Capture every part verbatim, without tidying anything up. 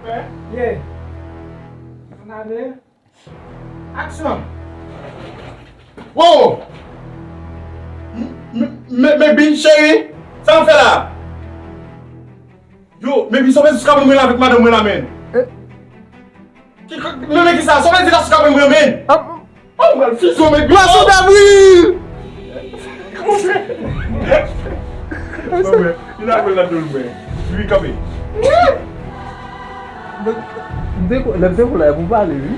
Ye. Ann ale. Aksyon! Wow! M- m- Men, men Bin cheri, sa w ap fè la? Yo, men Bin, sa w vle di sou ka pran mwen la avèk madanm mwen la, men? Ki- ki- Men, men ki sa? Sa w vle di la sou ka pran mwen, men? Oh, mwen fizyon, men Bin. Pwason davril! Mwen, mwen, li la pran ladan mwen. Wi, kanpe. Donk, m te ko- lè m te kou la, e pou pale, wi.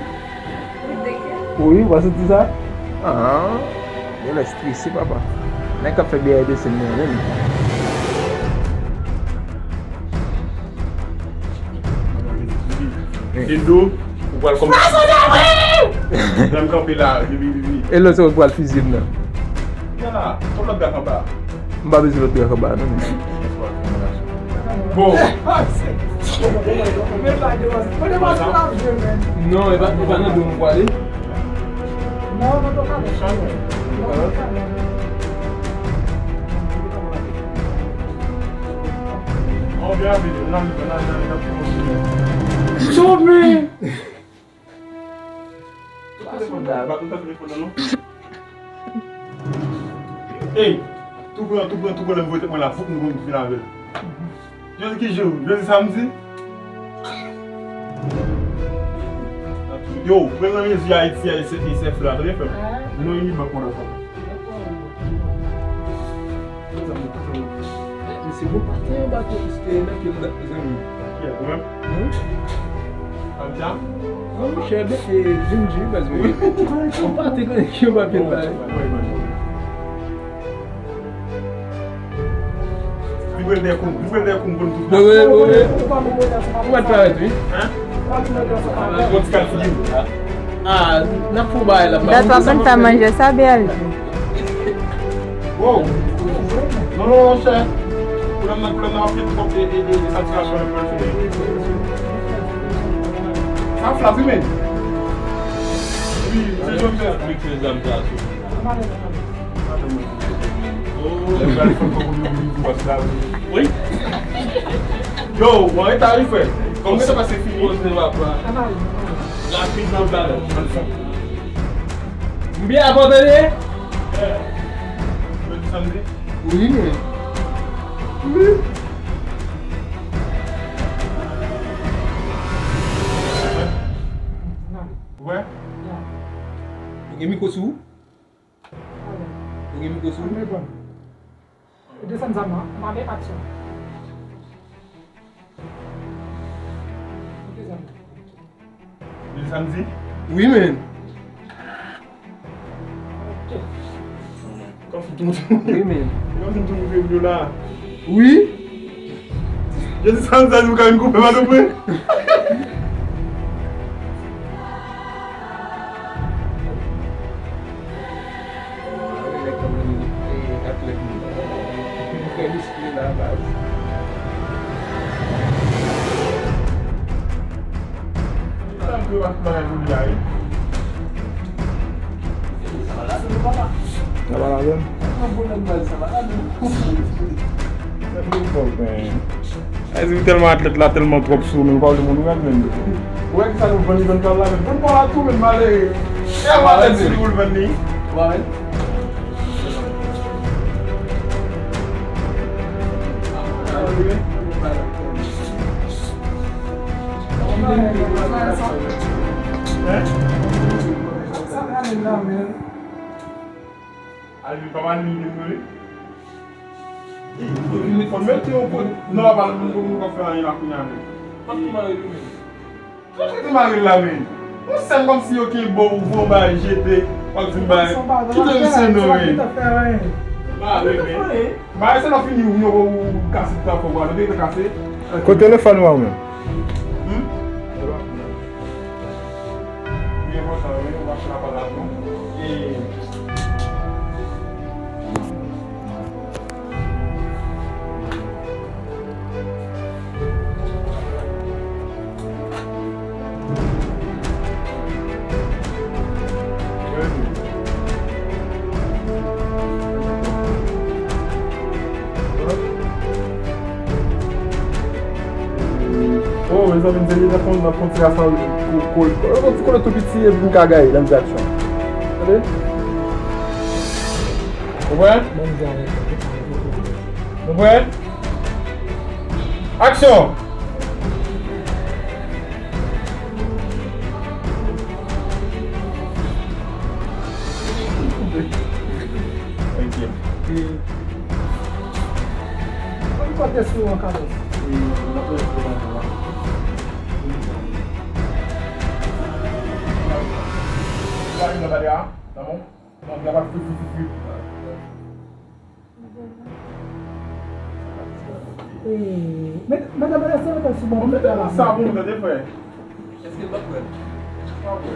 Wi, w pa santi sa? Ah, genlè strese, papa. Nèg k ap fè B R D C nan menm. Endo, ou pral kòmanse. Pwason davril! Lè m kanpe la, wi, wi, wi, wi. E lòt sa ou pral fizye m nan. Ya, tout lòt gad anba. M pa bezwen lòt gad anba, non. Bon. Non, e pa, e pa nan do m pwale. Chome! Ey, tou pran, tou pran, tou pran, lè m voye tèt mwen la, fout nou konn fin avè l. Jodi ki jou? Jodi samdi? Yo, premye mezi Ayiti a, se, se, se fla, tande frè m. Nou ini bank mwen ansanm. Mesye, bon, pa te anba ke, ke nan ke m dat, mezanmi. Kiyès, ou menm? Wi. Abidjan? Non, monchè, ben, e, Jimji, baz, wi. Ou pa te konnen ki anba ke m bay. Li pral dèyè kou, li pral dèyè kou, m konn tout. Non, men, ou, ou, ou pa t parèt, wi. Hein? Yon ti kal figi m. Ah, n ap fè yon bagay la. Dat w ap konn fè manje sa, B L G? Wow. Non, non, non, chè. Pwoblèm nan, pwoblèm nan, anpil twòp e, e, e, e satisfaksyon nan pral fè. Sa flat, wi, men. Wi, se jòn fè. Wi, se zam sa, sou. Wi. Yo, mwen reta wi, frè. Kòman sa pase fini? Poze papa. Rapid nan bagay. Ann fè. M byen avè w, tande? Wi, men. Wi. Wè? Ou gen mikwo sou ou? Ou gen mikwo sou ou? Desann zam nan, ann ale, aksyon. Li samdi? Wi, men. Kòm si tou moun. Wi, men. Kòm si tou moun vle vle la. Wi. Jezi samdi sa, nou ka vin koupe madanm mwen. Ann rele kòm, e, atlèt nou. Fè miskle la, baz. Sa m te wè ak bagay pou li a, wi. Sa va la menm? Sa m te fò, men. Sa vle di ou tèlman atlèt la, tèlman twòp sou ou, men ou pa vle moun ou gad menm. Ou wè kisa nou vann, li vann kal la, men vann kal la tou, men malere. E a pa atlèt sou li pou l vann li. Ou pa wè? Hein? Sa ale la, men. Al vin pa mal li menm wi. Fò mete yon kote. Non, pa nou nou pa fè anyen la kounye a menm. Fòk nou mare li menm. Fòk nou mare la menm. Yon sèn kòmsi yo kenbe w, voye w bay jete, w ap di m bay. Kite m sèn non menm. Mare menm. Mare sèn nan fini, ou yo ou kase tout afè w, ou te kase. Kote telefòn ou a ou menm? Hmm? Li enpòtan wi, ou pa fè lapal la tou. E Oh, men Mwen vin sezi nan fon, nan fon ti rasan kou-, kou-, kou-, yon ti kote tou piti epi m ka gaye nan mitan aksyon. Tande? Ou prè? Nou prè? Aksyon! Ok. Mwen kote sou an Carlos. Medam, medam, se mete sou bon. Mete nan sa pou mwen tande, frè. Èske l pa prè? Pa prè.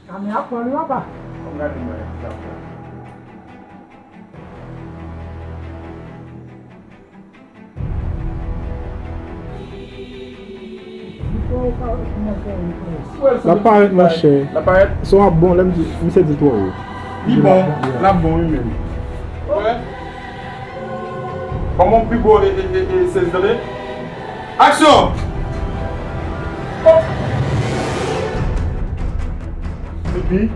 Kamera pran li anba. Ann gade mwen, sa. L ap parèt, monchè. L ap parèt? Son ap bon, lè m di, misye di l twò wo. Li bon, l ap bon, wi, menm. Ban mwen pi gwo e, e, e, e, sezi, tande. Aksyon! Epi?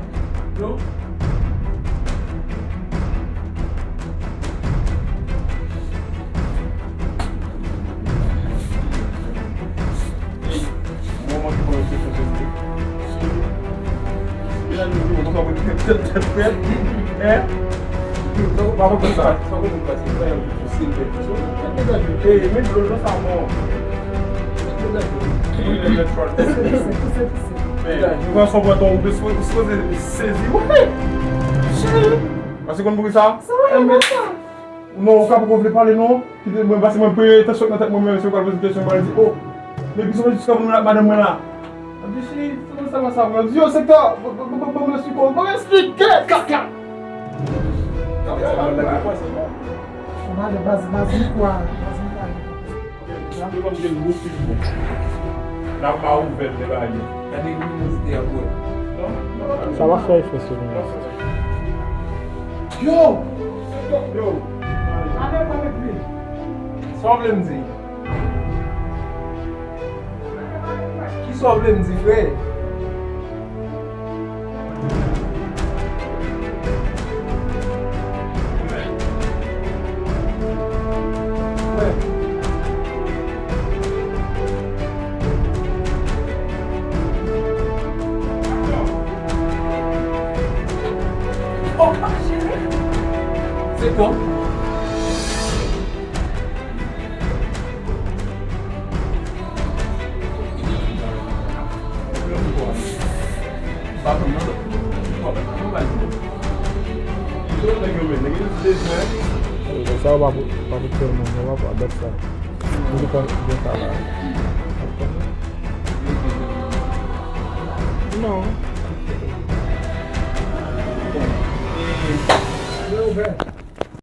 Mwen sa mwen ton ou sipoze sezi wi. Paske konn poukisa? Non, ou ka poko vle pale non. Kite mwen pase mwen premye etansyon nan tèt mwen, mwen se pral poze kesyon, mwen di, oh, men ki sou jiska pou nou la madanm mwen la. Mwen di, cheri, se konn sa mwen sa mwen di, yo, sektè, ban mwen esplike, kaka. Mwen ale baz, baz, mi kwa, baz, mi kwa. Sa va fè efè sou nou. Yo! Yo! Sa w vle m di? Kisa w vle m di, frè? Oh, cheri! Se kwa? Sa yo pa pou, pa pou tèlman, yo pa pou dat sa. Mwen te konn gen sa la. Non. Yo, bè.